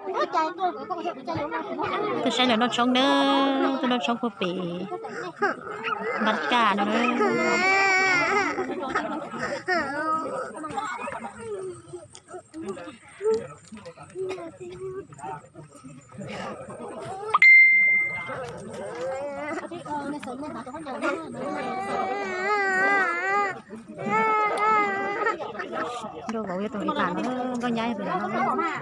Tuaj saib lawv noj tshoob na, tuaj noj tshoob puag pem Npab Kaj no na. Nkauj vauv yog tus ib pam no, nkauj nyab yog tus no.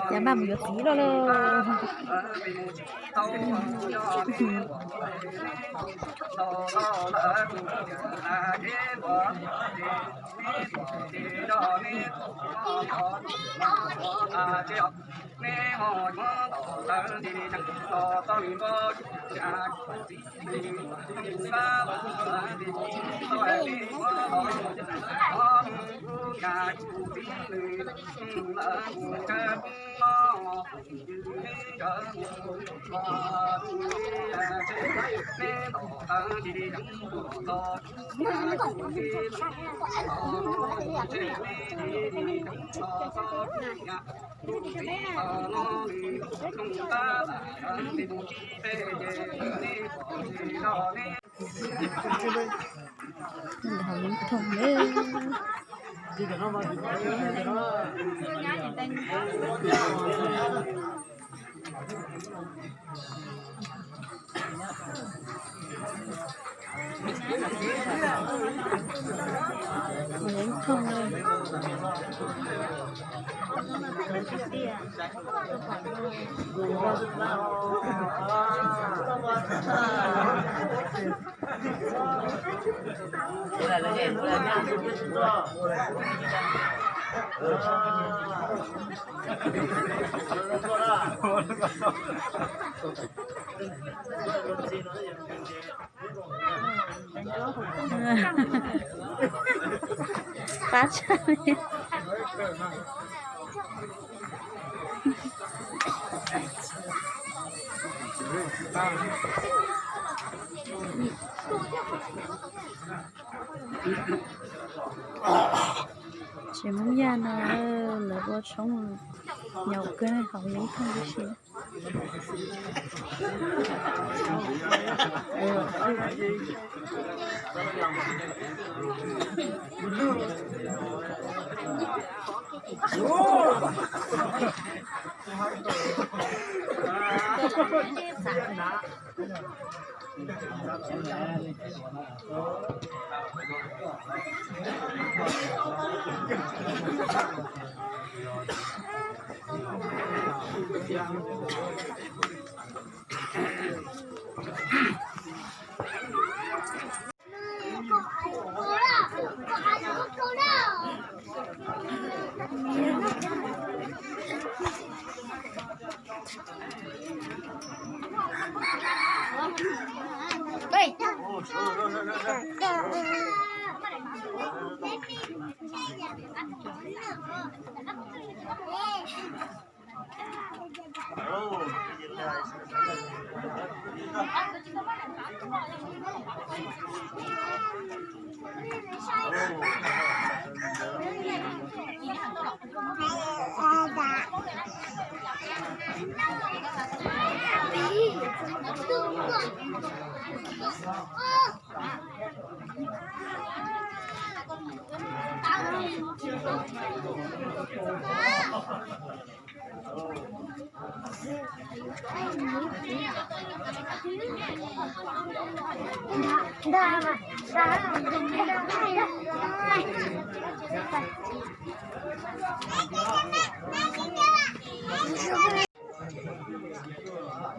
Cas maj mus yuav txiv loj lawm. Hauv Yeeb Thooj na. Hauv Yeeb Thooj na. Qab tshaj li. Tsev Hmoob Yaj no lawv ua tshoob nyaum kawg, hauv Yeeb Thooj tib si.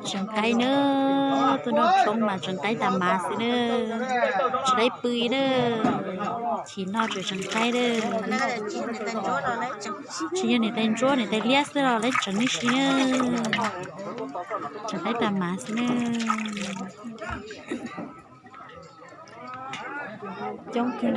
Tseem qaib na, tuaj noj tshoob mas tseem qaib tas mas xwb na, tsis laib pw na, chim no tseem tseem qaib na. Tsis yog niam tais ntsuab niam tais liab xwb los laib tseem nej si na, tseem qaib tas mas xwb na. Coob kawg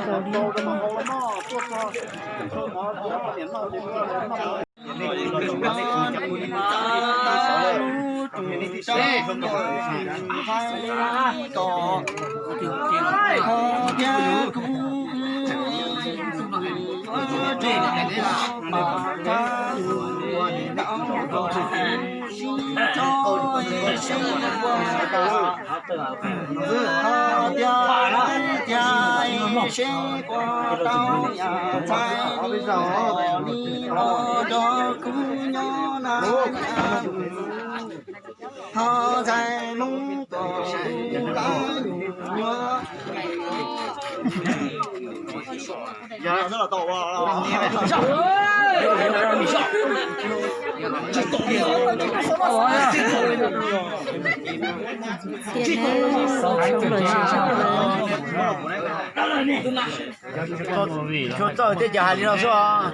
nkaus li. Txhua txoj tej cas hais li no xwb os,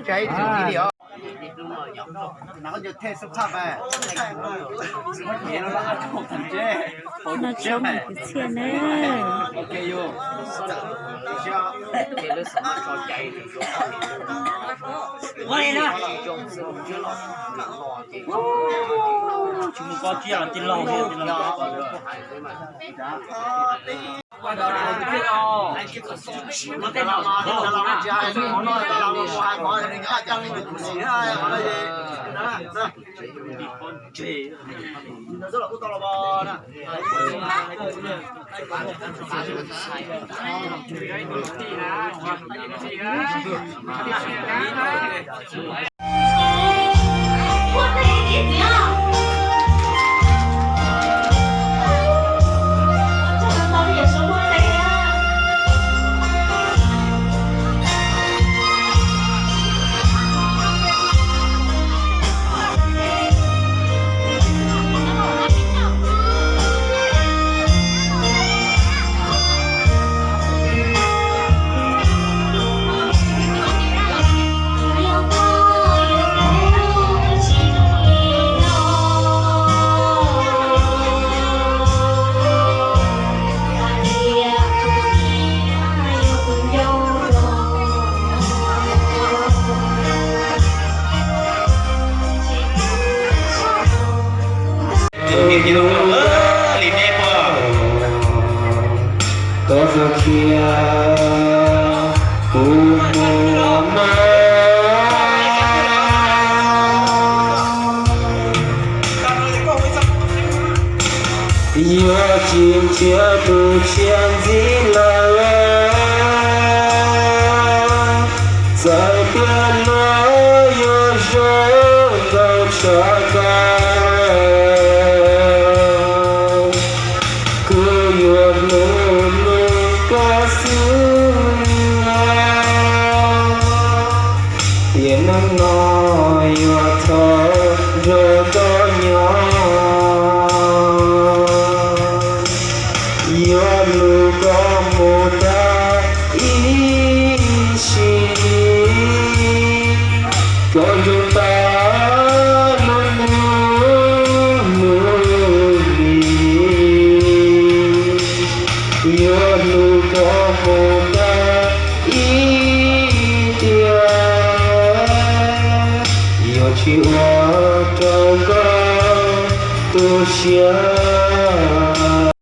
tsis hais ib tug li os. Noj tshoob mas kwv txhiaj na. Tus niag yau li neb puas tau zoo thiab kuv muaj mas. Yuav tsis nrhiav tus tshiab ntxiv lawm, txawm tias luag yuav zoo nkauj tshaj koj, kuv yuav hlub hlub koj xwb. Tiam neej no yuav thov nrog koj nyob, yuav hlub koj mus tag ib sim, koj nrog tau lub hnub mus li. Yuav hlub koj mus tag ib tiam, yuav tsis ua rau koj tu siab.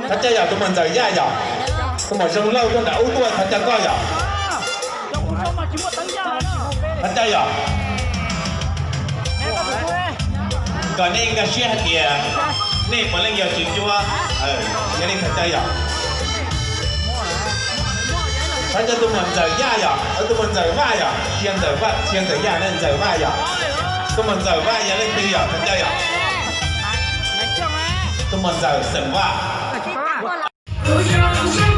Thov caw yog tus muam Ntxawm Yaj yog, tus muam Zoo Lauj tuaj nram ub tuaj, thov caw koj yog. Thov caw yog. Kom nej nkag siab hais tias nej puav leej yog tswv cuab, yog li thov caw yog. Thov caw tus muam Ntxawm Yaj yog, tus muam Ntxawm Vaj yog, tsis yog Ntxawm Vaj, tsis yog Ntxawm Yaj ne, Ntxawm Vaj yog. Tus muam Ntxawm Vaj yog leej twg yog, thov caw yog. Tus muam Ntxawm Xeem Vaj. Kuv zoo zoo